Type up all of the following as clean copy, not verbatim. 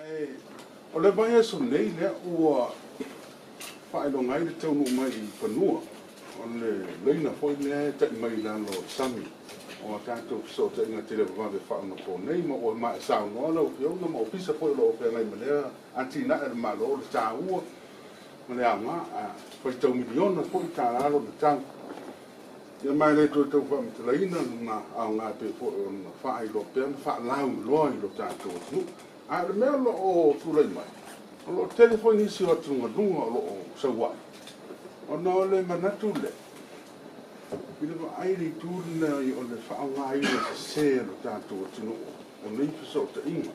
Ae o le vaiaso nei lea ua faailoga ai le taunuu mai i fanua o le laina foi lea e tai mai i lalo o le sami o a tatou fesootaiga televavave faaonaponei, ma ua maea saunoa lau Afioga ma Ofisa foi o lo o feagai ma lea atinae a le Malo, o le taua ma le aoga, a faitau miliona foi tala lona tau. Ia ma e le toe tau faamatalaina lona aoga e pei foi ona faailoa pea ma faalauiloa i lo tatou atunuu. A o le mea o lo o tulai mai, o lo o tele foi nisi o atugaluga o lo o sau ai, ona o le manatu lea, i le vaai i le itu lena o le faaaogaina sese e lo tatou atunuu o nei fesootaiga,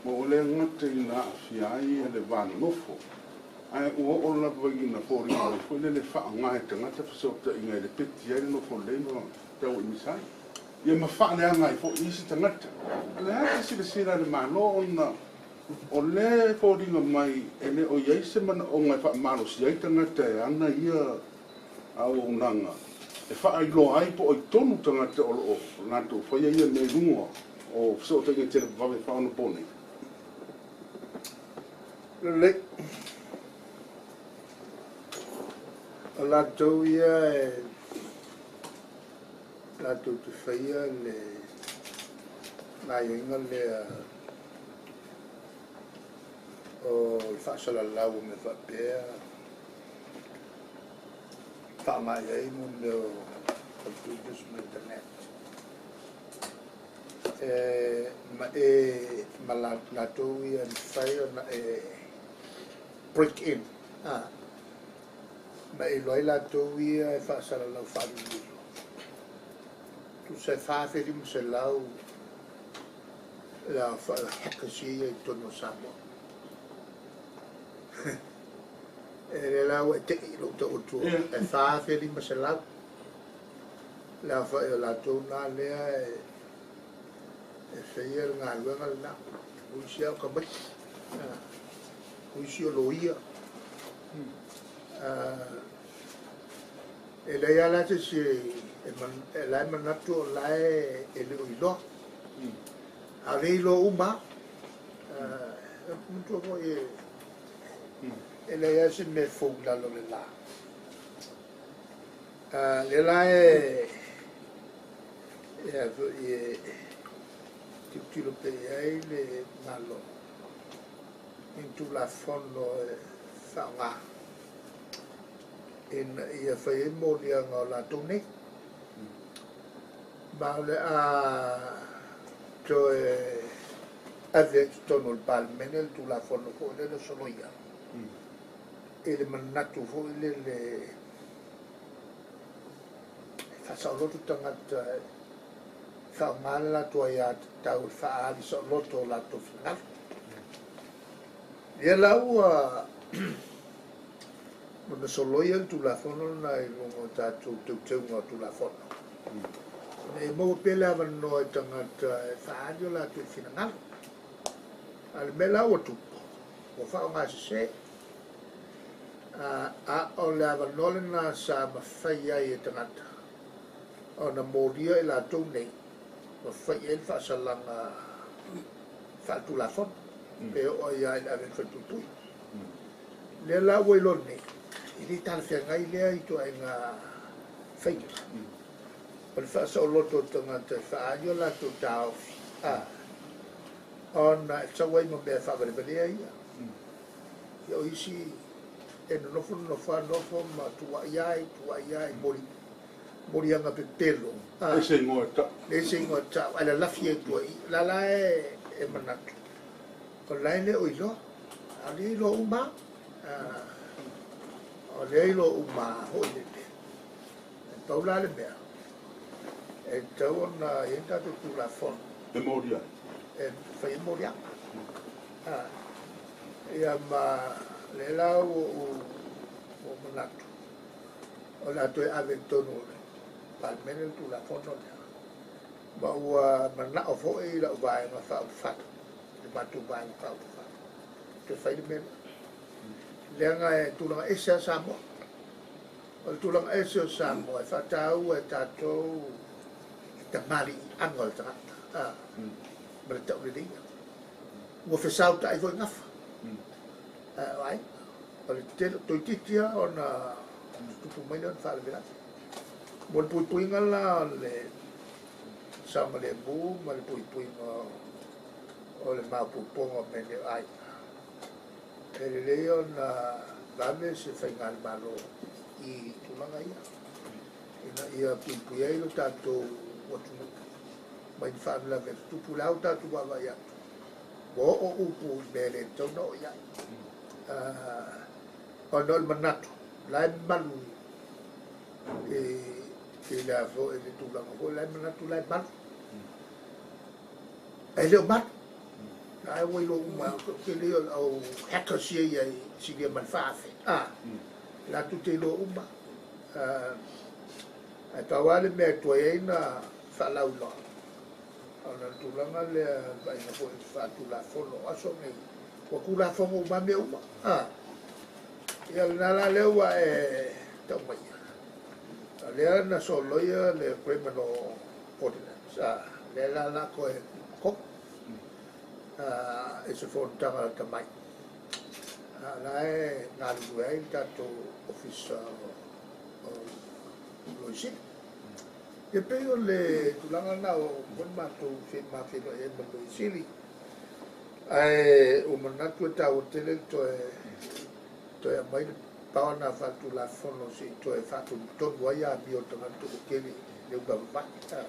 ma ua le gata ina aafia ai le va nonofo, ae ua oo lava ina foliga mai foi lele e faaaoga e tagata fesootaiga e lepeti ai le nofo lelei ma tauaimisa ai, ia ma faaleaga ai foi isi tagata. O le a se silasila a le Malo, ona o lea e foliga mai e le o i ai se manaoga e faamalosia ai tagata e ana ia auaunaga e faailoa ai po o ai tonu tagata o lo o latou faia ia mea i luga o fesootaiga televavave faaonaponei? Lelei. O latou ia e latou te faia le gaioiga lea o le faasalalau o mea faapea, faaaoga i ai mo mea o computers ma internet. E, ma e ma latou ia e mafai ona e break in, ma e iloa ai latou ia e faasalalau faalililo. Tusa e 4,500 le aofai o hackers ia i totonu o Samoa. E le la ua e tei i lou tau atua, e 4,500 le aofai o latou na lea e faia le galuega lena. O isi lava o tamaiti, o isi o loia. E leai lava la se isi e la e manatu o la e le o iloa. A o lea e iloa uma lava. Manatua foi e leai lava se mea fou i lalo o le la. Lea la e foi e tilotilo pea i ai le Malo i ni Tulafono e faaaoga ina ia fai ai moliaga o latou nei. Ma o le a toe ave ai i totonu o le Palemene le Tulafono foi lea na soloia i le manatu foi lele e faasaoloto tagata e faaaoga le latou aiatatau e faaali saoloto o latou finagalo. Ia la ua ona soloia le Tulafono lena i luga o tatou teuteuga o Tulafono, ina ia maua pea le avanoa i tagata e faaali o latou finagalo. A o le mea la ua tupu, ua faaaoga sese. A o le avanoa lena sa mafai ai e tagata ona molia i latou nei ma fai i ai le faasalaga faaletulafono, pe oo ai lava i le ave i le falepuipui. Lea la ua iloa nei, e le talafeagai lea ituaiga faiga. O le faasaoloto o tagata e faaali o latou taofi, ona e sau ai ma mea faavalevalea ia. Ia o isi e nonofo nonofo lava nofo ma tuuai ai, tuuai ai, moliaga pepelo. Leai se igoa e tau. Leai se igoa e tau, ae lalafi ai tua i i. La la e manatu, o la e le o iloa, a o lea e iloa uma lava. O lea e iloa uma lava foi lele. E pau la le mea, e tatau ona i ai ni tatou Tulafono. E molia ai. E fai ai moliaga. Ia ma lea la ua ou manatu, o le a toe ave i totonu o le Palemene le Tulafono lea, ma ua manao foi lau Vaega Faaupufai, le matou Vaega Faaupufai, toe fai le mea lea. Leaga e tulaga ese lava Samoa. O le tulaga ese o Samoa e faataua e tatou le tamaliiaga o le tagata ma le tauleleia. Ua fesautaʻi foi gafa o aiga. O le tele, toeitiiti lava ona tutupu mai lea o ni faalavelave. Mo le puipuiga la o le saogalemu ma le puipuiga o le maopoopoga o mea nei o aiga, e lelei ona vave se faigalemalo i tulaga ia, ina ia puipuia ai lo tatou atunuu mai ni faalavelave e tutupu. O le a ua tatou vaavaai atu, ua oo upu i mea e le tatau ona oo i ai. Ona o le manatu, o la e malu i le a foi le tulaga foi, o la e manatu o la e malu. Ae le o malu. La e ua iloa uma, o le tele ia o le au hackers ia i ai, silia ma le 4,000. Latou te iloa uma. Ae pau lava le mea e tuai ai na faalauiloa, ona o le tulaga lea, le vaaiga foi faatulafono o aso nei, ua tulafono uma mea uma. Ia lena la lea ua e tau maia. O lea na soloia le Criminal Ordinance. Lea la la toe koko i se fonotaga lata mai. La e galulue ai le tatou Ofisa o Loia Sili. Ia pei o le tulaga lena ua uma foi matou mafeiloai ai ma le Loia Sili. Ae ua manatu e taua tele le toe aumai le power na faatulafono se i toe faatonutonu ai amio o tagata ua tele le ulavavale.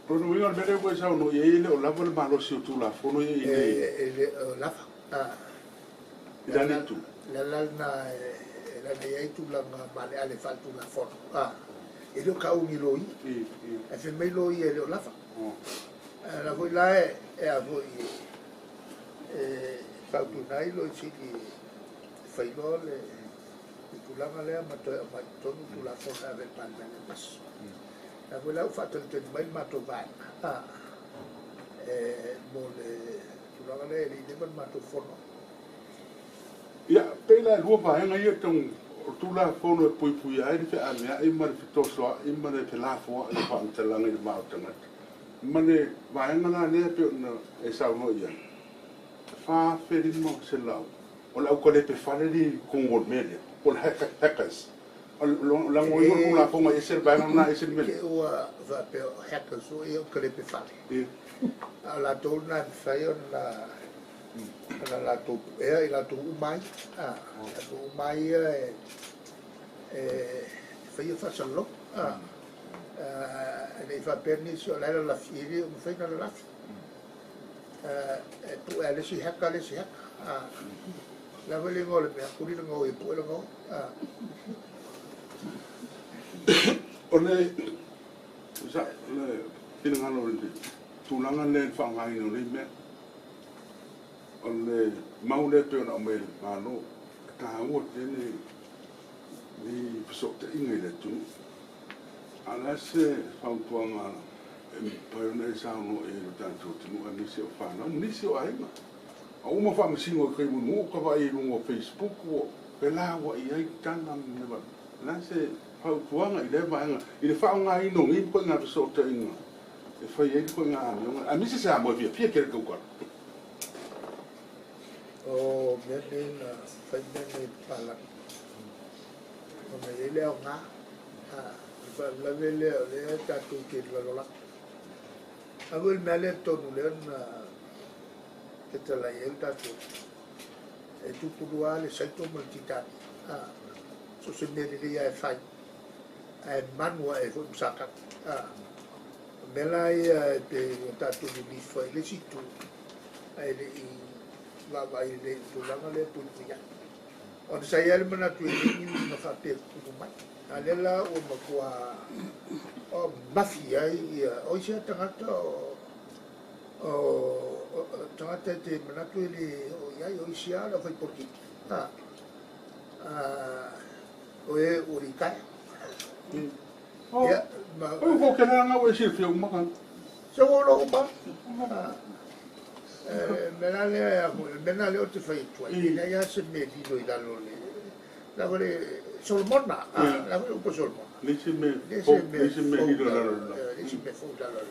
O lona uiga o le mea lea ua e saunoa i ai, e le o lava le malosi o Tulafono ia i inei? E le o lava. I le ala itu? Le ala lena e lana i ai tulaga maaleale faatulafono. E le o taua ni loia. Ae fai mai loia e le o lava. La foi la e a foi e fautuaina ai Loia Sili e fai loa le tulaga lea ma toe aumai i totonu Tulafono e ave i le Palemene e pasi. La foi la ua faatalitali mai le matou vaega mo le tulaga lea, e le i leva le matou fono. Ia, pei la e lua vaega ia tau o Tulafono e puipuia ai le feaveai ma le fetosoa'i ma le felafoa'i o faamatalaga i le va o tagata, ma le vaega la lea pei ona e saunoa i ai, 4,500 o le aukalepe fale lea i totonu o le mea lea, po o le hackers. O le lagoina o le Tulafono e ese le vaega lena, ese le mea lea. Ua faapea o hackers foi ia o kalepe fale. A o latou lena e mafai ona latou puea i latou uma ai. Latou uma ai ia e faia faasalalauga. E le i faapea nisi o la e lalafi, e le o mafai ona lalafi. E pue a le isi hacker le isi hacker. La foi le igoa o le mea, tuli le gaoi e pue le gaoi. O le finagalo o le tulaga lea i le faaaogaina o nei mea, o le mau lea pei ona aumai e le Malo, e taua tele ni fesootaiga i le atunuu. A o le a se fautuaga e mafai ona e saunoa i ai i lo tatou atunuu, aemaise o fanau ma nisi o aiga? A uma faamasino i taimi ua ka vaai i luga o Facebook ua felauai ai tala ma mea faapea. O le a se fautuaga i lea vaega i le faaaogaina o nei ituaiga fesootaiga e fai ai ituaiga amioga, aemaise Samoa e fiafia tele tautala? O mea nei na fai mea nei papalagi, ona e i ai le aoga. O le faalavelave lea o lea tatou te lalolagi. A foi le mea lea tonu lea na fetalai ai le tatou, e tutulua le saito ma le titani. So se mea lelei lava e fai, ae manu ae foi ma Satani. O mea la ia e pei ua tatou lilifa i le isi itu, ae le i vaavaai lelei i le tulaga lea e puipui ai. Ona sa i ai le manatu e le i ni uiga faapea e tutupu mai. A lea la ua matua o mafi ai ia, o isi lava tagata o tagata e te manatu e le oo i ai, o isi lava o le aufai polokiki. O e ua litaea. Ia, ma O ko ke langa ua e silafia uma ka. Se ua iloa uma. Mea la lea, a foi, mea lena lea ou te fai atu ai, e leai lava se mea lilo i lalo o le, la foi le Solomona, la foi le upu a Solomona. Le isi mea Le fou, se le isi mea lilo i lalo o le le isi mea fou i lalo o le.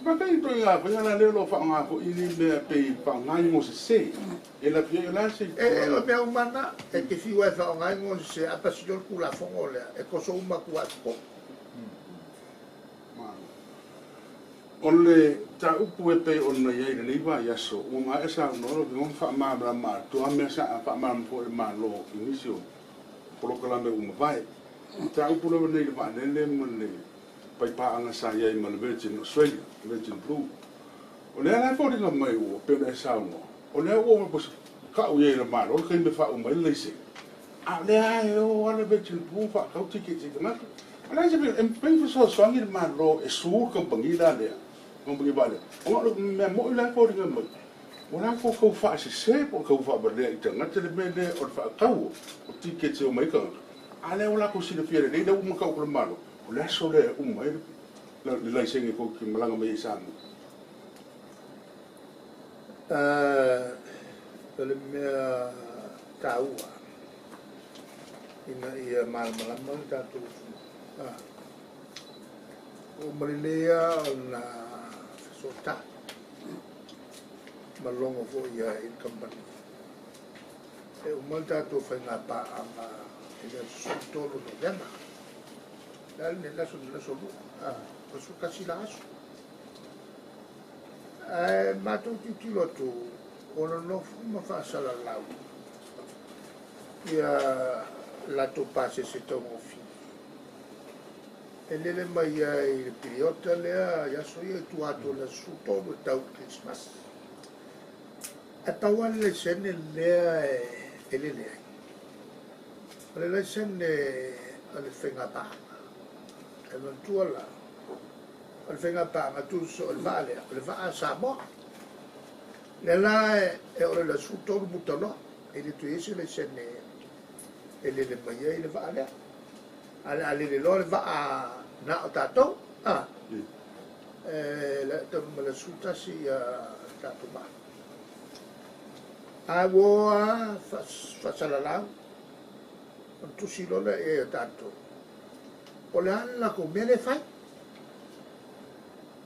Baka i ituaiga faiga la lea o lo o faaaoga foi nei mea pei faaaoga igoa sese e lafi ai, o le a se E o mea uma na, e te fiu ai e faaaoga igoa sese, a pasi loa le Tulafono lea, e toso uma atu lava i totonu. O le mataupu e pei ona i ai i lenei vaiaso, ua maea saunoa lau Afioga ma faamalamalama atoa mea sa faamalamalama foi e le Malo i nisi o polokalame ua mavae. O le mataupu lava lenei i le vaalele ma le faipaaga sa i ai ma le Virgin Australia, Virgin Blue. O lea la e foliga mai ua pei ona e saunoa, o lea ua tau i ai e le Malo le taimi e faauma ai le laisene, a o lea lava e o lava le Virgin Blue faatau tiketi i tagata. O le a se mea, e mafai ona fesoasoani le Malo e sue le kamupani la lea, kamupani vaalele, ona o le mea moni la e foliga mai, ua latou tau faasese po o tau faavalea i tagata le mea lea o le faatau o tiketi e omai ai tagata, a o lea ua latou silafia lelei lea ua uma ona tau atu e le Malo, o le aso lea e uma ai le laisene tou te malaga mai ai i Samoa. O le mea taua ina ia malamalama le tatou atunuu. Ua uma lelei lava ona fesootai ma logo foi i ai i le kamupani. E uma le tatou faiga paaga i le aso 13 o Novema. O le a lenei le aso, le aso Lua, 11 la aso. Ae matou tilotilo atu, ua nonofo ma faasalalau ia latou pasese taugofie e lele mai ai i le piliota lea i aso ia i tua atu o le aso 13 e tau i le Kerisimasi. Ae pau lava le laisene lea e lele ai, o le laisene o le faiga paaga. E manatua la, o le faiga paaga tusa o le vaa lea, o le vaa a Samoa. Lea la e oo i le 13 muta loa, e le toe i ai se laisene e lele mai ai le vaa lea. A o le a lele loa le vaa na o tatou, e taunuu mai le 11 ia tatou vaa. Ae ua o lava faasalalau, ona tusi loa lea i ai o tatou, po o le a le latou mea lea e fai.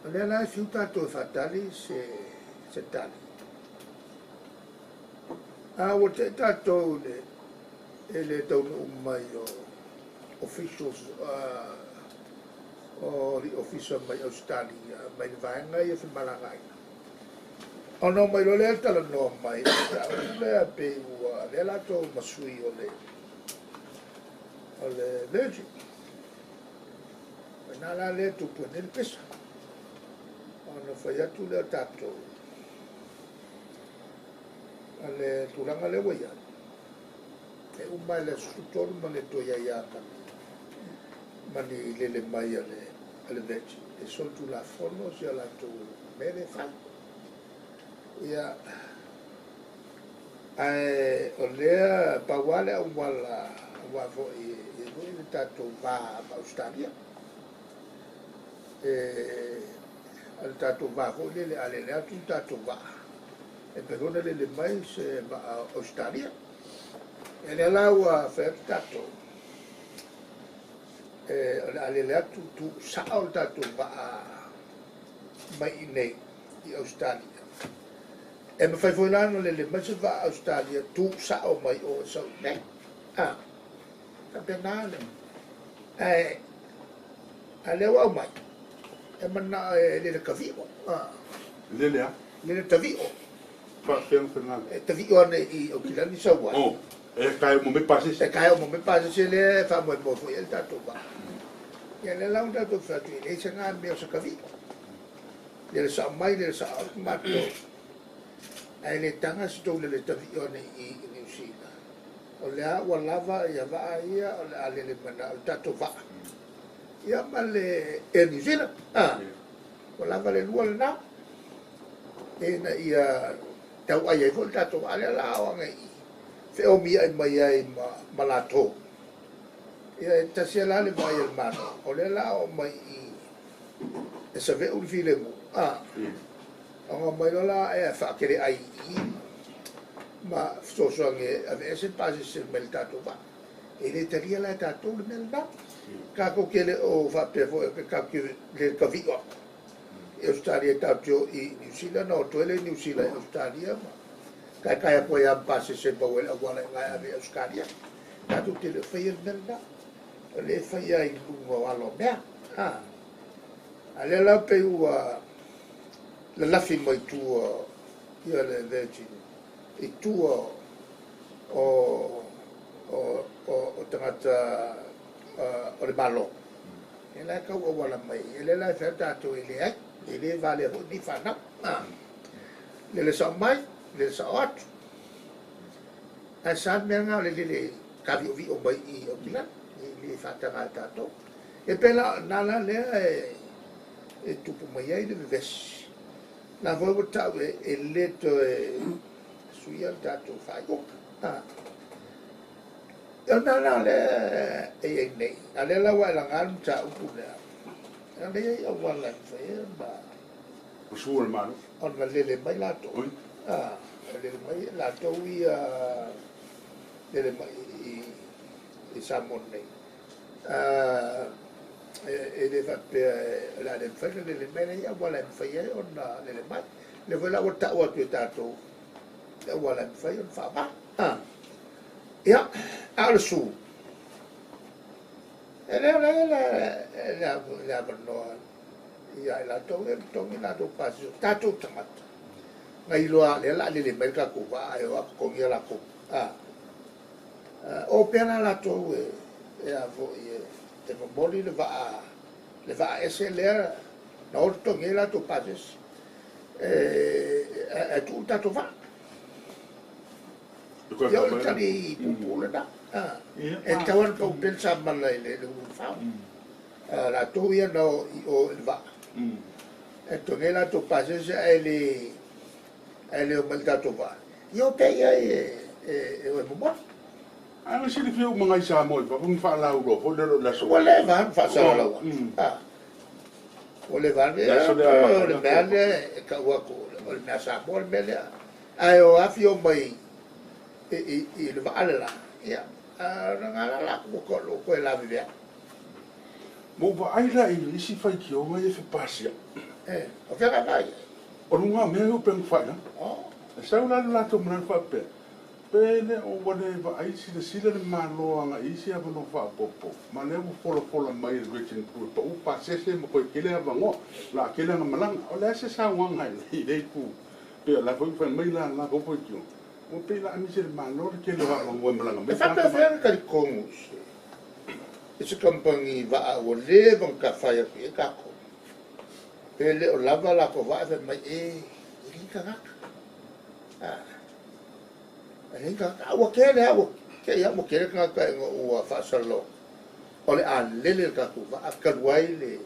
O lea la e fiu tatou e faatali se tali. A ua tei tatou i le taunuu mai o officials o le ofisa mai Ausetalia mai le vaega ia femalagaina. Ona omai loa lea talanoa mai i le mataupu lea pei ua avea latou ma sui o le Virgin. O i ina la lea e tupu ai nei le pesa. Ona fai atu lea o tatou, o le tulaga lea ua i ai, e uma i le aso 13 ma le toe i ai lava ma ni lele mai a le Virgin. E solitulafono si a latou mea lea e fai. Ia, ae o lea pau lava le auala aua foi e i ai foi le tatou va ma Ausetalia. O le tatou va foi lele, a lele atu le tatou vaa, e mafai foi ona lele mai se vaa Ausetalia. E lea la ua fai atu tatou, o le a lele atu tuusao le tatou vaa mai i nei i Ausetalia. E mafai foi la ona lele mai se vaa Ausetalia tuusao mai o e sau i nei. Faapena le. Ae a lea ua aumai, e manao e lele tavio. Lele a? Lele tavio. Faafefea ona finagalo. E tavio ane i Aukilani sau ai. Oh, e kae uma mai pasese. E kae uma mai pasese lea e faamoemoe foi ai le tatou vaa. Ia lea la ua tatou fai atu, e leai se gā mea o se tavio. Lele sao mai, lele sao atu matou. Ae le taga se tou lele tavio ane i Niu Sila. O lea ua lava ia vaa ia, o le a lele mai na o le tatou vaa. Ia ma le Air New Zealand. Ua lava le lua lena. Ina ia tau ai ai foi le tatou vaa lea la o agai i feomiai mai ai ma latou. Ia e tasi la le vaai a le Malo. O lea la o mai i e saveu le filemu. Ona mai loa la e faatele ai i ma fesoasoani e aveese pasese mai le tatou vaa. E le talia la e tatou le mea lena. Tatou te le o faapea foi ke tatou te le tavio atu. i Ausetalia tatou te o i Niu Sila ona o atu ai lea i Niu Sila i Ausetalia ma taetae atu ai lava ma pasese e maua ai le auala i ina e ave i Ausetalia. Tatou te le o faia le mea lena. O lea e fai lava i luga o ala o mea. A A lea la pei ua lalafi mai tua ia le Virgin i tua o o tagata o le Malo, ia la e tau auala mai, ia lea la e fai atu tatou e leai, e le valea foi nei fanau. Lele sao mai, lele sao atu. Ae sa le mea lena o le lele taviovio mai i Aukilani, e le faataga e tatou. E pei la o lena la lea e tupu mai ai le vevesi. La foi ua tau e le toe suia le tatou faaiuga. O lena la lea e i ai nei, a o lea la ua e laga le mataupu lea, e le i ai auala e mafai ai ona O sua o le Malo. Ona lele mai latou. Lele mai latou ia lele mai i Samoa nei. E le faapea o le a le mafai ona lele mai, e leai auala e mafai ai ona lele mai. O lea foi la ua tau atu e tatou le auala e mafai ona faaaoga. Ia, a o le su, e le o le avanoa ia i latou ia totogi latou pasese, o tatou tagata, na iloa o lea o le a lele mai le tatou vaa ae o atu totogi a latou. O pea la latou e a foi e momoli le vaa, le vaa ese lea na o totogi ai latou pasese, ae tuu le tatou vaa. Ia o le tali puupuu lena. E tatau lava ona pau pea le samala i le ulufao. Latou ia na o i o i le vaa, e totogi ai latou pasese ae le o mai i le tatou vaa. Ia o pea i ai e o e momoli. Ae na silafia uma nai Samoa i fafo na faalauiloa foi lea o le aso. Ua leva ona faasalalau atu. Ua leva ona. O le mea lea e tau atu o le mea Samoa le mea lea. Ae o afio mai i le vaa le la, ia, o lena la la ua toe lavevea. Ua ou vaai la i isi faitioga ia e fepasia. O fea vaai ai? O luga o mea ia o upega tafailagi. E sau la le latou manatu faapea, pe le o ua le vaai silasila le Malo agai i isi avanoa faaopoopo, ma lea ua folafola mai e le Virgin Blue e pau pasese ma toe tele avanoa, o le a tele ana malaga. O le a se saunoaga i lea itu? Pei o la foi ua fai mai la latou faitioga, ua pei o le a misi e le Malo le tele o avanoa e malaga mai E faapefea ona talitonu i se kamupani vaa ua leva ona tafai atu i ai tatou, pe le o lava latou vaa e fai mai e leai ni tagata. E leai ni tagata. A ua tele lava, ua te i lava ua tele tagata ina ua faasalalau atu, o le a lele le tatou vaa talu ai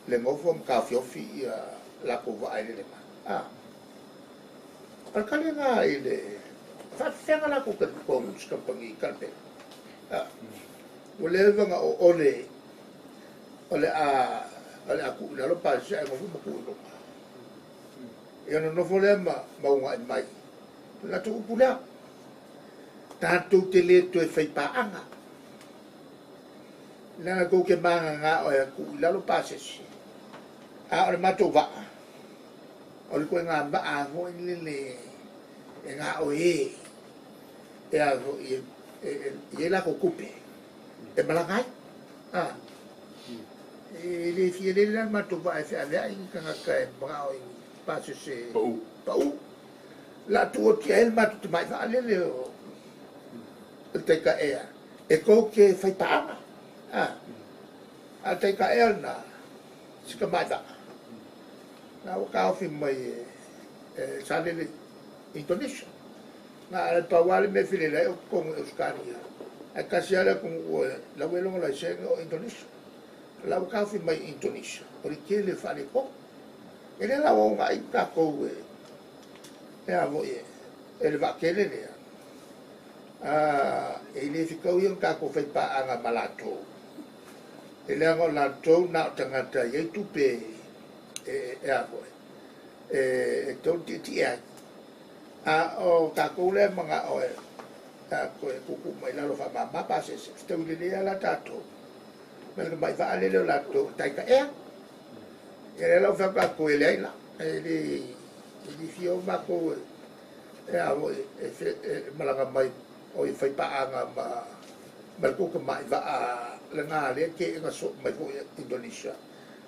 le nofo ma taofiofi latou vaa e lele mai. O le tali lena i le faafefega latou talitonu i se kamupani talapelo. Ua leva ona oole o le a tuu i lalo pasese ae nofo ma tuu i luga. Ia ona nofo lea ma uunai mai. O le latou upu lea, tatou te le toe faipaaga. Leaga tou te manana e tuu i lalo pasese, a o le matou vaa, o le ituaiga vaa foi lele e gaoe e a foi e i ai latou tupe e malaga ai. E le fia lele la le matou vaa e feaveai ni tagata e manao i pasese pau. Pau. La tuu atu i ai le matou tamai vaa lele o le Taikaea e tou te faipaaga. A o le Taikaea lena, si tamai vaa, na ua taofi mai e sa lele Indonesia. Na o le pau lava le mea e filele ai o totonu i Ausetalia, ae tasi lava le atunuu e lau ai lona laisene o Indonesia. O la ua taofi mai i Indonesia, o le tele o faaletonu. E le la ua uunai tatou e a foi e le vaatele lea. E le fetau ia ona tatou faipaaga ma latou. E leaga o latou na o tagata e i ai tupe e a foi, e tatau ona tietie ai. A o tatou lea manao e toe tuutuu mai lalo faamama pasese, fetaui lelei lava la tatou. Ma le tamai vaa lele o latou e Taikaea. Ia lea la ua fai atu tatou e leai la, e le e le fia o matou e a foi e malaga mai o e fai paaga ma le tou tamai vaa lena lea te na soo mai foi Indonesia,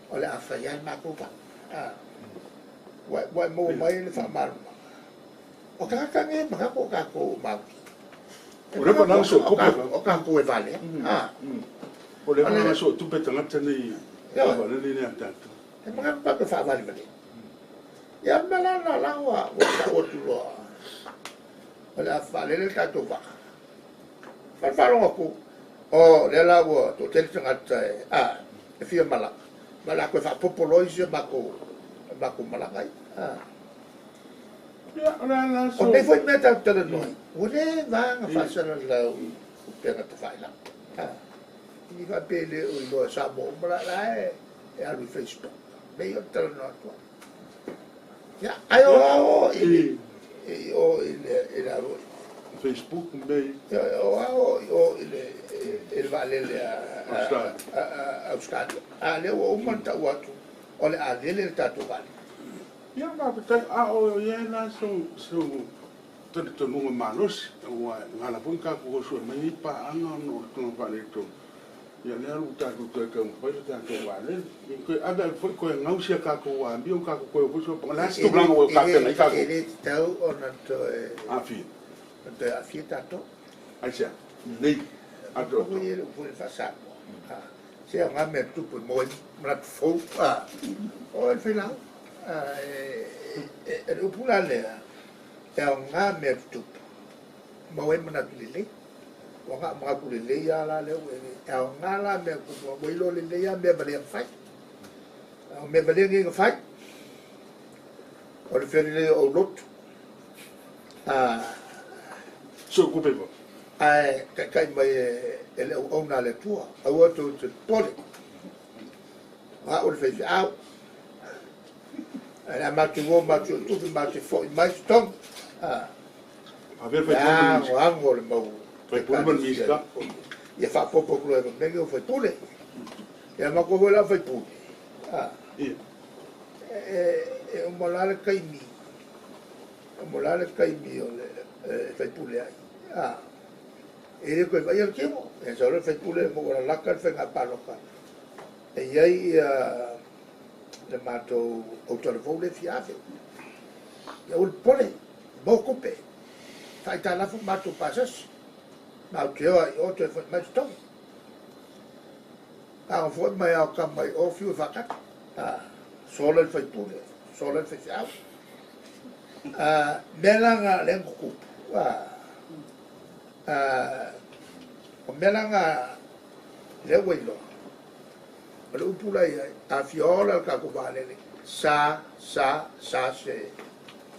o le a fai lava le matou vaa. Ua e maua mai le faamalamalamaga. O tagata nei e manatu o tatou Maori. O le pa na so tupe. O tatou e valea. O le pa na so tupe tagata nei e valele nei a tatou. E manatu tatou faavalevale. Ia ma la la la ua tau atu loa. O le a faalele le tatou vaa. Faalogo atu, o lea la ua toatele tagata e fia malaga. Ma o le a toe faaopoopo loa isi a matou malaga ia. Ia, o le a la so. O nei foi mea tatou te talanoa ai, ua leva ona faasalalau i upega tafailagi. I faapea e le o iloa e Samoa uma la e alu i Facebook. Mea ia ou te talanoa atu ai. Ia, ai o ao i o i le alo i Facebook mea ia. O ao i o i le vaalele a Australia. A lea ua uma ona tau atu, o le a lele le tatou vaalele. Ia, faafetai, a o i ai la so talitonuga malosi, aua e gala foi tatou o sue mai nei paaga ona o le tulaga faaletonu. Ia lea ua tatou toe taumafai le tatou vaalele. Ia toe ave ave foi toe gausi a tatou amio, tatou toe o foi so. O le a se tulaga ua tapena ai tatou? E le tatau ona toe aafia. Ona toe aafia tatou. Aisea? Nei. Atoa. Ua i le upu i le faa-Samoa. Se o ngā mea tupu mo e manatu fou. O e whailau. E le upu la lea, e o ngā mea tupu mo e manatu lelei. Ua ngā manatu lelei a la lea ua e o ngā la mea tupu, ua ilo lelei a mea valea whai. O mea valea ngi whai. O le whirelei o lotu. So kupe po. Ae kaikai mai e le auauna a le Atua, aua tou te popole. O au le faifeau. Ae le a matou o matou tupe matou foi mai totonu. Faapea le faipule. Agoago le mau. Faipule ma le Minisita. Ia faaopoopo atu loa e mea o faipule. Ia matou foi la faipule. E uma la le taimi. Uma la le taimi o le faipule ai. E le koe vai le tino. E sa le faipule mo ua lalaka le whainga paloka. E iai ia le matou autalafou le fiafe. Ia ua le pole, mo kupe. Whaitalafu matou pasasi. Mau te oa i o toe whai mai totonu. A o foi mai ao ka mai o fiu e whakata. Sola le faipule, sola le faifeau. Mea la nga le kukupu. O mea la nga le ua iloa. O le upu la ia, a fia ola le tatou vaalele, sa, sa, sa se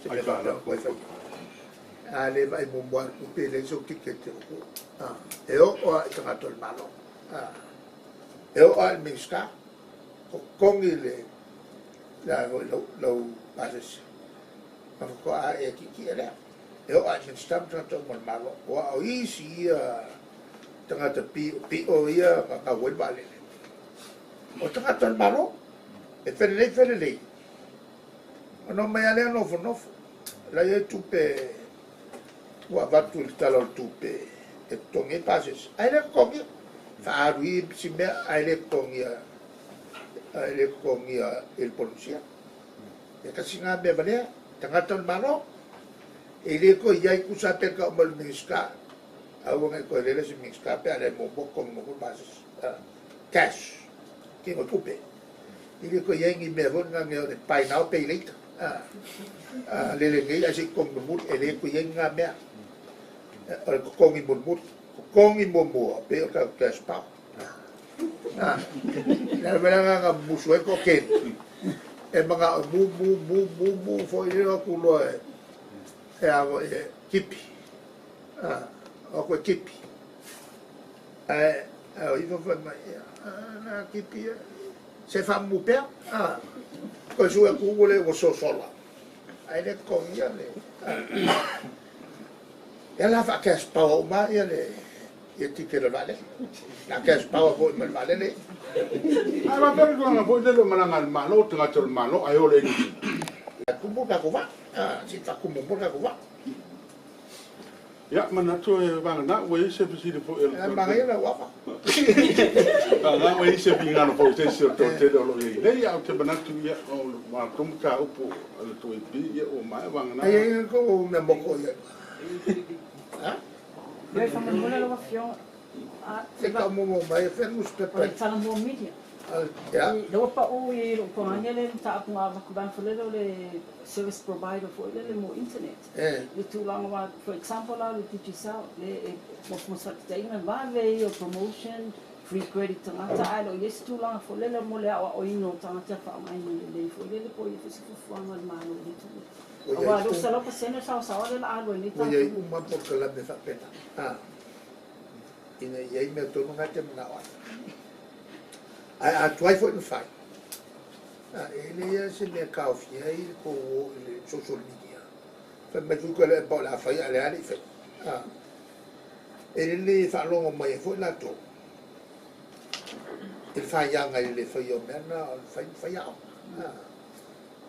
Ai mea whānau. faapea ua fai. A le vaai muamua atu pe leai sau tikete o ku. E oo a i tagata o le Malo. E oo a i le Minisita. Totogi le a foi lau pasese. Ma faatoa e tietie lea. E oo a i Minisita ma tagata uma o le Malo. Aua o isi ia tagata pio ia na gau ai le vaalele. O tagata o le Malo, e felelei felelei. Ona omai lava lea nofonofo. La i ai tupe ua avatu i le tala o le tupe e totogi ai pasese. Ae le totogia. Faaalu i si mea ae le totogia. Ae le totogia i le Polenisia. E tasi ngā mea valea, tagata o le Malo. E le koe iai kusa pe ka o le Minisita. Aua ngai koe lele se Minisita pe a le muamua totogi mo koe pasese. Cash. Ki ngo tupe. I le koe iai ni mea foi nga ngea o le buy now pay later. Lele nei ai se i totogi mulimuli. E le koe iai ngā mea. O le totogi mulimuli. Totogi muamua pe o tatou cash power. Le ala mea nga musu ai ko keni. E manga o mu mu mu mu mu foi le atu loa e a e kipi. O koe kipi. Ae o ifo fai mai, na kipi se whaamu pea. Koe sue ku ua le ua sosola. Ai le totogi ia le. Ia la wha cash power uma ia le Ia tiketi o le vaalele. Na cash power foi ma le vaalele. Ae faapea le tulaga foi lele o malaga a le Malo, tagata o le Malo ae o le Niu Sila. Tumu le tatou vaa. Se i faatumu mo le tatou vaa. Ia, manatu e vagana ua i ai se fesili foi a le E manaia lau afa. Vagana ua i ai se finagalo foi o se isi o le toatele o lo o i ai nei, ae ou te manatu, ia, o le matou mataupu a le 2AP, ia, ua maea vagana. E i ai tou mea moko i ai. Ha? Ioe, faamolemole lau Afioga. Se tau momo mai e fea newspaper. O le Talanoa Media. Ia. Lea ua pau i lou togaine le mataupu na avatu mai foi lele o le service provider foi lele mo internet. Le tulaga aua, for example la o le Digicel, le e mo se faataitaiga, vave ia o promotion, free credit tagata, ae le o i ai se tulaga foi lele mo le aoaoina o tagata e faaaogaina lelei foi lele po o i ai foi se fuafuaga a le Malo i lea tulaga. Aua o lea ua 100% saosaoa lea o le a alu ai nei Ua i ai tatou. uma polokalame faapena. Ina ia i ai mea tonu na e te manao ai. Ae a tuai foi ona fai, e leai lava se mea e taofia ai le tou o i le social media. Fai mai foi Tuilaepa o le a fai a o lea lava e le i faia. E lelei e faalogo mai ai foi latou i le faiaga i le le faia o mea na o le fai ma fai aoga.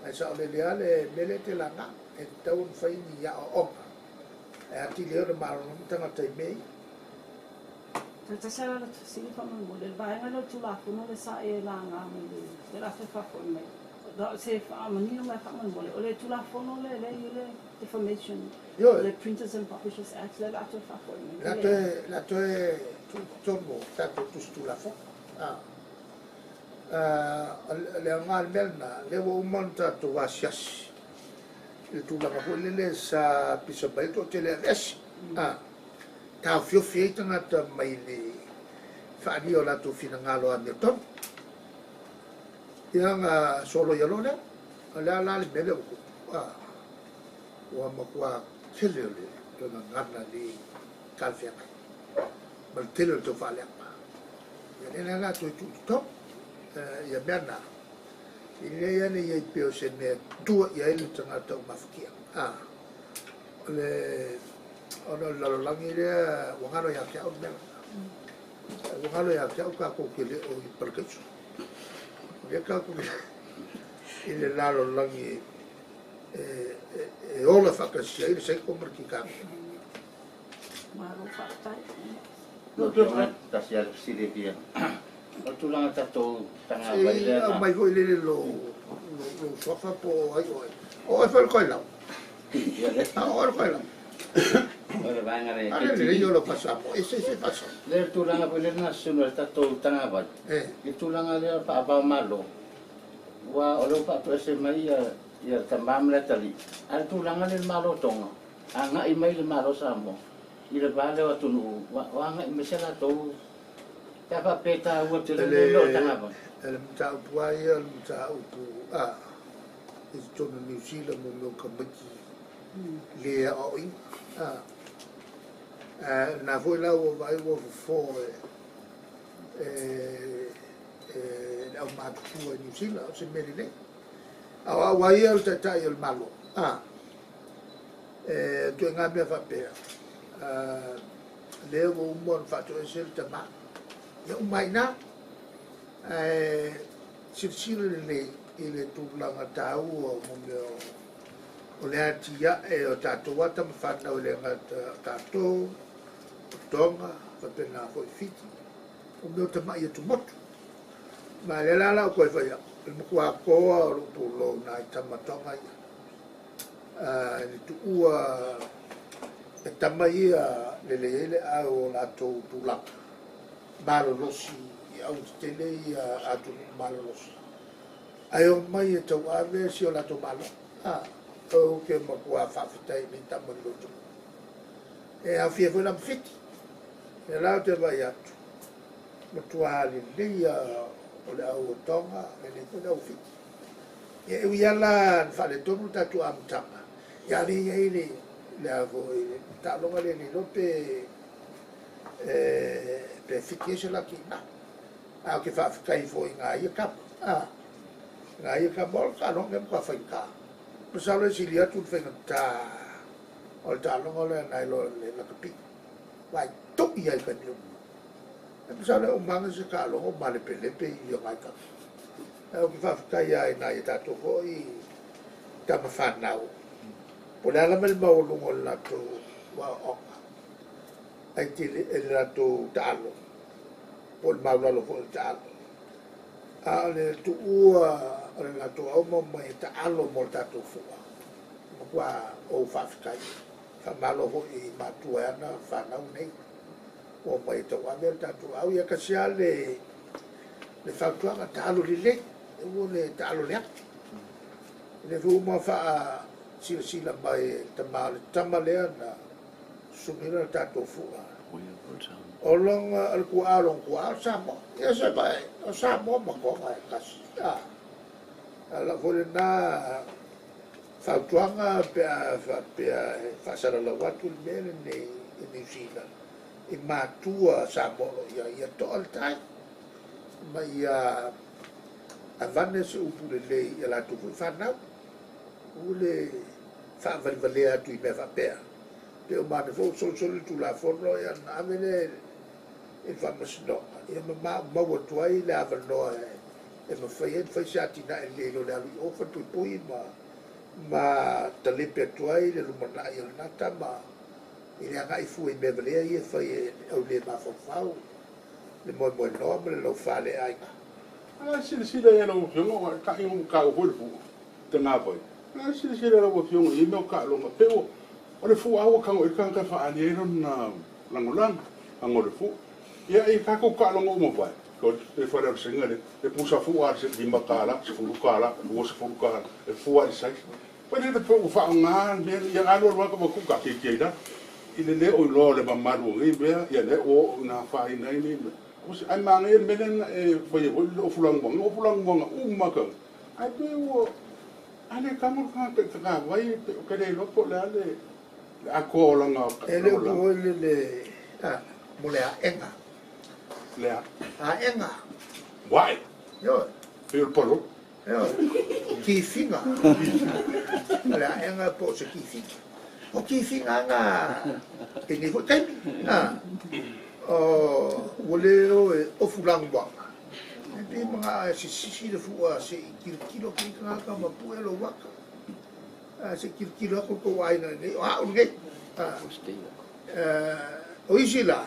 Ae saolele lava le mea lea e te laga, e tatau ona fai ni aoaoga e atili ai ona malamalama tagata i mea ia. Toe tasi lava le fesili faamolemole, le vaega lea o le Tulafono lea sa e laga mai le lea o le a toe faafoi mai, na o se faamanino mai faamolemole, o le Tulafono lea lea e i ai le Defamation, le Printers and Publishers Act lea o le a toe faafoi mai. O le a toe tuu i totonu o tatou tusi Tulafono. O le aoga o le mea lena, o lea ua uma ona tatou asiasi i le tulaga foi lele sa pisa mai ai le toatele e aveese, taofiofi ai tagata mai le faaalia o latou finagalo amiotonu. Ia na soloia loa lea, o le a la le mea lea ua tupu, ua matua tele o le gagana le talafeagai ma le tele o le tau faaleaga. Ia lea la o le a toe tuu i totonu ia mea na, ina ia ne i ai pea o se mea e tua i ai le tagata ua mafatia. O le ona o le lalolagi lea ua galo ia te au le mea lena. Ua galo ia te au tatou te le o i parakaiso. O lea tatou i le lalolagi e ola faatasia ai le saiko ma le kitagi. Malo faafetai. Tasi lava le fesili e fia. O le tulaga tatou tagavai Se i lea na. aumai foi lele lou suafa po o ai oe. O oe foi le Toelau. Ia le. A o oe le Toelau. O le vaega le A le lelei o lau faa-Samoa. E se se faa-Samoa. Le tulaga foi lea na susunu ai le tatou tagavai. I le tulaga lea faava-o-Malo, ua o lea ua faatoese mai ia le tama ma le atalii, a o le tulaga lea i le Malo o Tonga, agai mai le Malo o Samoa i le va lea o atunuu, ua agai mai se latou, pe a faapea e taua tele le mea o le tagavai. O le mataupu lava ia o le mataupu a i totonu o Niu Sila mo mea o tamaiti le aoaoina. Ae o lena foi la ua vaai ua fofo e le aumatutua i Niu Sila, o se mea lelei. A o au lava ia o le taitai o le Malo, e ituaiga mea faapea, lea ua uma ona faatoese le tama, ia uma ai i ina. Ae silasila lelei i le tulaga taua o mea o le atiae o tatou lava tama fanau e le gata o tatou, o Tonga, faapena foi Fiti, o mea o tamai atumotu. Ma lea la la ou toe fai atu, o le matua toa o lou pulou nai tama Tonga ia. I le tuua e tama ia lelei ai le au o latou tulaga malolosi i au tetele ia atunuu malolosi. Ae omai e tauave si o latou Malo. Ou te matua faafetai i nei tama i lou tupu. E aofia foi la ma Fiti. Ia la ou te vaai atu, matua lelei ia o le au o Tonga, lelei foi le au o Fiti. Ia e ui lava la na faaletonu le tatou amataga, ia lea e i ai le a foi le taaloga lea le iloa pe pe fiti ai se laki i ina. Ae ou te faafetai foi i nai ia tama. Nai ia tama o le taaloga e matua faigata. Masalo e sili atu le faigata o le taaloga lea nai lo le lakapi. Vai. to'i ai taimi uma. E pisa le umaga se taalogo malepelepe i o ngai kama. Ae ou te faafetai lava i nai a tatou foi tama fanau, po o le a lava le maualuga o le latou aoaoga, ai tele e le latou taalo, po o le maulalo foi o le taalo. A o le tuua o le latou auma mai e taalo mo le tatou fua, e matua ou faafetai. Faamalo foi i matua e ana fanau nei ua omai e tauave le tatou au. Ia tasi lava le fautuaga, taalo lelei, aua le taalo leaga. E le foi uma faasilasila mai e le tama, o le tama lea na susuniina le tatou fua. O lona, o le tuaa o lona tuaa o le Samoa. Ia se mai, o Samoa ma Toga e tasi. A lau foi lena fautuaga pe a faapea e faasalalau atu le mea lenei i Niu Sila, i matua Samoa o lo o i ai, ia to'a le tai, ma ia avane se upu lelei i a latou foi fanau. Ua le faavalevalea atu i mea faapea. Pe o mane foi ua solisoli le Tulafono, ia ona ave lea i le Faamasinoga, ia ma maumau atu ai le avanoa e mafai ai ona fai se atinae lelei i lo le alu i o falepuipui ma talepe atu ai le lumanai o lena tama i le agai fua i mea valea ia e fai e le au le mafaufau, le moemoenoa ma le laufa le aiga. A silasila i ai lau Afioga, ua ta'i ua taua foi le fua, tagavai. A silasila i lau Afioga i mea o taaloga, pe ua o le fua ua tago i ai le tagata e faaali ai lona lagolago, tago le fua. Ia i tatou taaloga uma vae, e fale o le saina le, e pusa fua a le $5, $10, $20, e fua i le size. Pei le pe ua faaaoga le mea ia alu alu lava ka ka keiki ai lalo. I le le o iloa o le mamalu o nei mea, ia lea ua oo ina afaina ai nei mea. Ae manaia le mea lea na e faia foi le ofu lanumoana, ofu lanumoana uma ka. Ae pe ua a le tago le tagata i tagavai, pe o ke le iloa po o le a le atoa o lana E le upu foi lele, mo le aega. Le a? Aega. Uae. Ioe. Pe o le palo. Ioe. Kifiga. O le aega po o se kifiga. O kifiga na i nei foi taimi. O ua le o e ofu lanumoana. E pei mga sisisi le fua se i kilokilo ki tagata ma pue lo waka. Se i kilokilo aku kou aiga nei, o au nei. O isi la,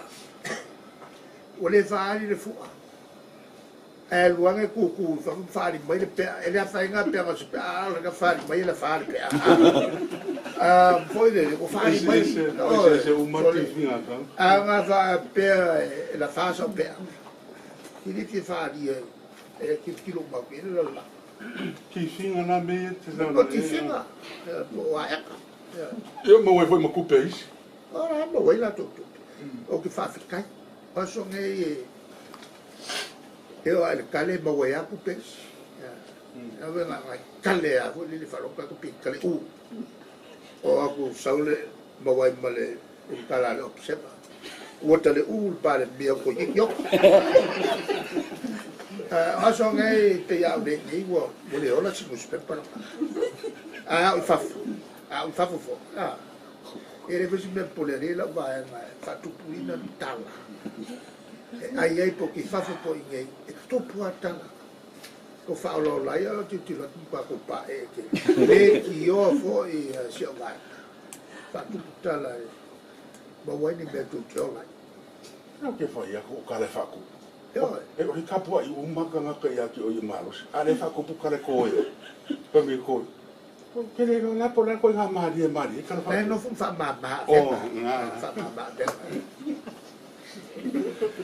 ua le faaali le fua. Ae alu ane kuku i fafo ma faaali mai le pea. E le afaina peaga o se pea, a o le na faaali mai e la faa le pea. Foi lele, ua faaali mai. Se uma tifiga ka. A nga faapea e la faa sau pea. I le fia faalia e kilokilo mau i le lalolagi. Tifiga na me e te O tifiga, po o aega. Ia maua ai foi ma kupe a isi. O la maua ai latou tupe. O ke faafetai. O aso nei e o a le kale maua ai a kupe isi. Ave nga ngai kale a foi lele faalogo aku pi kale u. O aku sau le maua ai ma le ulukala le observer. Ua tale u le pale mia ko yik yok. O aso nei te iau nei nei ua le ola si newspaper la. A o fafo. A o fafo fo. E le foi se mea pole ale lau vaega e faatupuina tala. E ai ai po ki fafo po i nei, e tupu a tala. Ko whaolaola ia o tilotilo atu ma ko pa e te. Le ki oa foi si o vaega. Faatupu tala e maua ai ni mea tou te ola ai. Nau ke whai aku o kale whaakupu. Ioe. E o he kapua i umaka ngaka i ake o i malosi. A le whaakupu kale koe. Pa me koe. Ke le lo la po la koe ngā marie marie. Kala Nai whaakupu. no fu whaamama O, venga. ngā. Whaamama venga.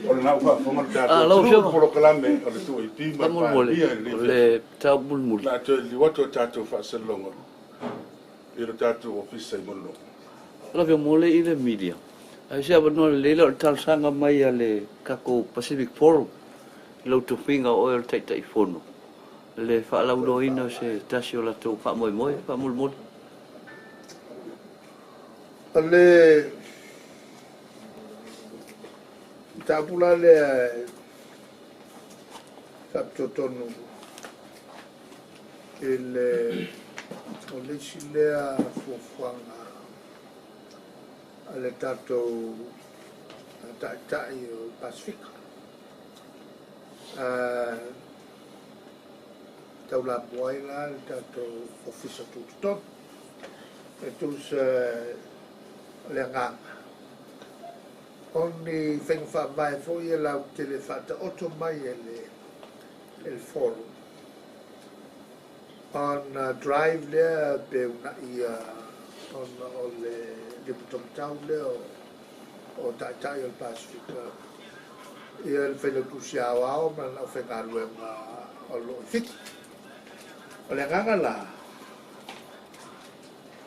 O le nau whaafonga le Ah, tātou. lau Tunu afioga. polokalame o le tuu i pima Faamolemole, pāpia i le o le taupulimuli. La toe liwatu o tātou whaasalonga i le tātou ofisa i Monono. Lau afioga mo le i le media. Ae se avanoa lelei la o le talosaga mai a le tatou Pacific Forum i lau tofiga o oe o le Taitaifono le faalauiloaina o se tasi o latou faamoemoe faamolemole. O le mataupu la lea e faapitotonu i le o le isi lea fuafuaga a le tatou Taitai o le Pasefika. Taulamua ai la le tatou Ofisa Tutotonu. E tusa o le agaga, o ni faiga faavae foi e lautele faataoto mai e le Forum ona drive lea pe unaia ona o le limataumatau lea o Taitai o le Pasefika ia le Failautusi Aoao ma lana aufaigaluega o lo o i Fiti. O le agaga la,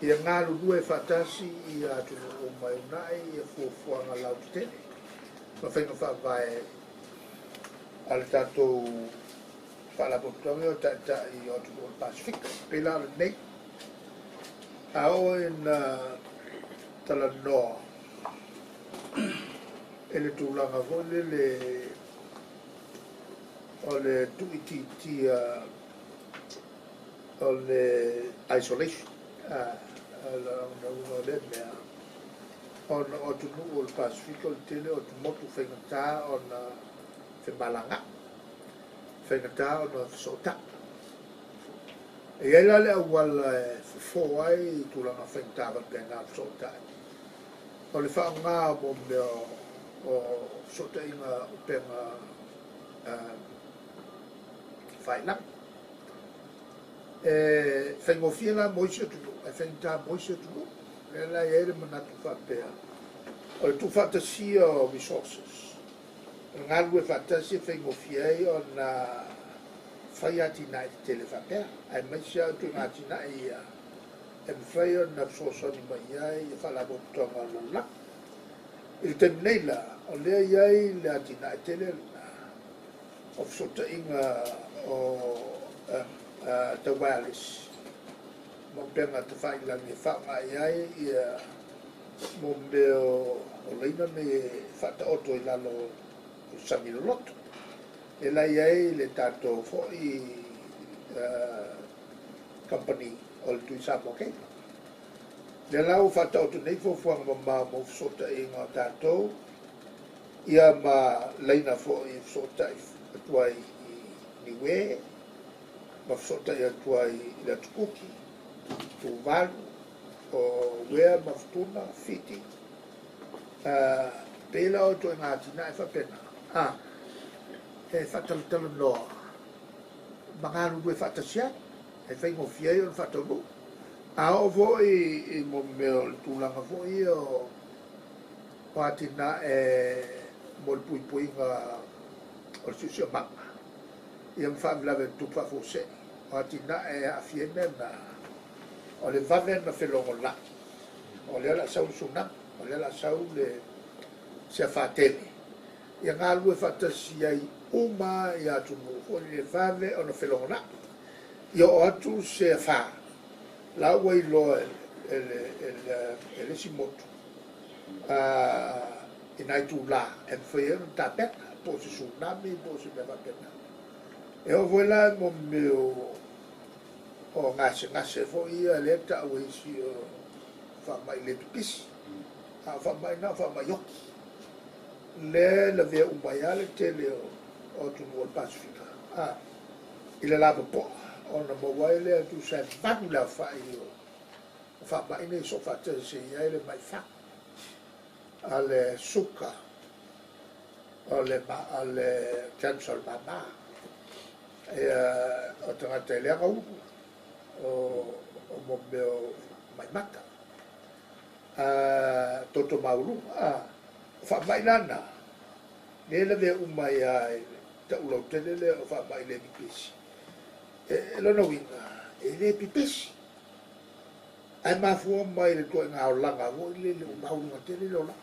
ia galulue faatasi ia atunuu uma e uunai ia fuafuaga lautetele ma faiga faavae a le tatou Faalapotopotoga o Taitai o atunuu o le Pasefika. Pei la o lenei, a oo ina talanoa i le tulaga foi lele o le tuuitiitia o le isolation, o le uiga o lea mea, ona o atunuu o le Pasefika o le tele o atumotu faigata ona femalagaai, faigata ona fesootai. E i ai la le auala e fofo ai i tulaga faigata faapena o fesootai, o le faaaoga o mea o fesootaiga upega failagi. E faigofie la mo isi atunuu, ae faigata mo isi atunuu. Lea la e i ai le manatu faapea, o le tuufaatasia o resources, o le galulue faatasi e faigofie ai ona fai atinae tetele faapea, aemaise lava ituaiga atinae ia e mafai ona fesoasoani mai ai i faalapotopotoga o le lalolagi. I le taimi nei la, o lea e i ai le atinae tele lena o fesootaiga o tau wireless ma upega tafailagi e faaaoga i ai ia mo mea o laina nei e faataoto i lalo o le sami loloto. E la i ai le tatou foi company o le Tui Samoa Cable. Lea la ua faataoto nei fuafuaga mamao mo fesootaiga o tatou ia ma laina foi e fesootai atu ai i Niue ma fesootai atu ai i le Atu Kuki, Tuvalu, o Uea ma Futuna, Fiti. Pei la o ituaiga atinae faapena, e faatalatalanoa ma galulue faatasi ai, e faigofie ai ona faataunuu. A oo foi i mo mea o le tulaga foi ia o atinae mo le puipuiga o le siosiomaga, ia ma faalavelave tutupu faafuasei, o atinae e aafia ai mea na, o le vave ona felogolai, o lea o le a sau le tsunami, o lea o le a sau le se afa tele, ia galulue faatasi ai uma ia atunuu foi le vave ona felogolai. Ia oo atu se afa, la ua iloa e le isi motu i nai itula e mafai ai ona tapena, po o se tsunami, po o se mea faapena. E oo foi la mo mea o gasegase foi ia lea tau e isi o faamai le pipisi, a o faamai na o faamai oki. Lea lavea uma ai lava le tele o atunuu o le Pasefika i le lapopoa, ona maua ai lea tusa e 8 le aofai o faamai nei soofaatasi e i ai le maifau, a le suka, o le cancer o le mama, o tagata e leaga ulu, o mo mea o maimata, toto maualuga, o faamai lana, lea lavea uma ai lava i le taulautele lea o faamai le pipisi. E lona uiga, e le pipisi, ae mafua mai le ituaiga olaga foi lele ua maualuga tele le olaga,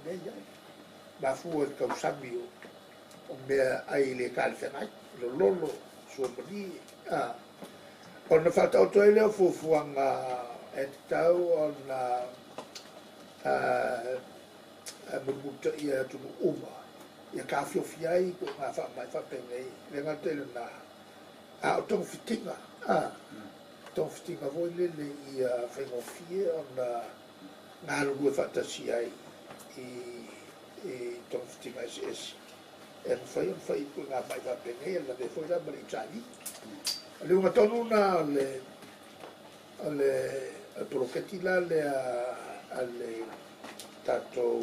lea e i ai. Mafua i le tausami o mea ai le talafeagai, lololo, suamalie. Ona faataoto ai lea o fuafuaga e tatau ona mulimulitaia atunuu uma, ia taofiofi ai ituaiga faamai faapenei, le gata i lena, a o togafitiga, togafitiga foi lele ia faigofie ona galulue faatasi ai i i togafitiga eseese e mafai ona fai ituaiga ma'i faapenei e lavea foi la ma le HIV. O le uiga tonu lena o le o le poloketi la lea a le tatou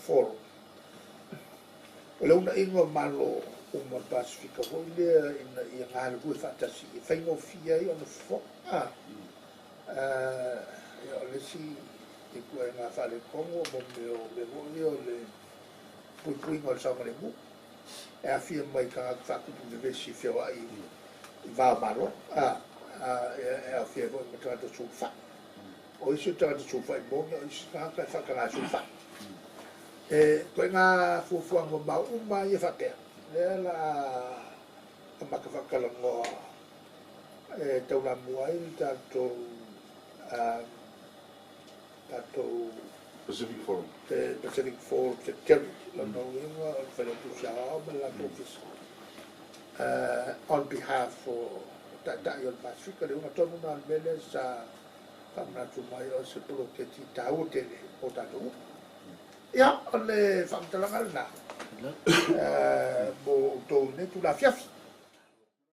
forum. O le uuna'iga o Malo uma o le Pasefika foi lea ina ia galulue faatasi e faigofie ai ona fofoga. Ia o le isi ituaiga faaletonu o mea o mea foi ia o le puipuiga o le saogalemu e aafia mai i tagata faatupu vevesi feoa'i i va o Malo, e aofia ai foi ma tagata sulufai. O isi o tagata sulufai moni, o isi tagata e faataga sulufai. E ituaiga fuafuaga mamao uma ia faapea, lea o le a amata faatalanoa e taulamua ai le tatou tatou Pacific Forum. Pacific Forum Secretariat, lona uiga o le Failautusi Aoao ma le latou ofisa on behalf o Taitai o le Pasefika. Le uiga tonu lena o le mea lea sa faamanatu mai o se poloketi taua tele mo tatou uma. Ia, o le faamatalaga lena mo outou i lenei itula afiafi.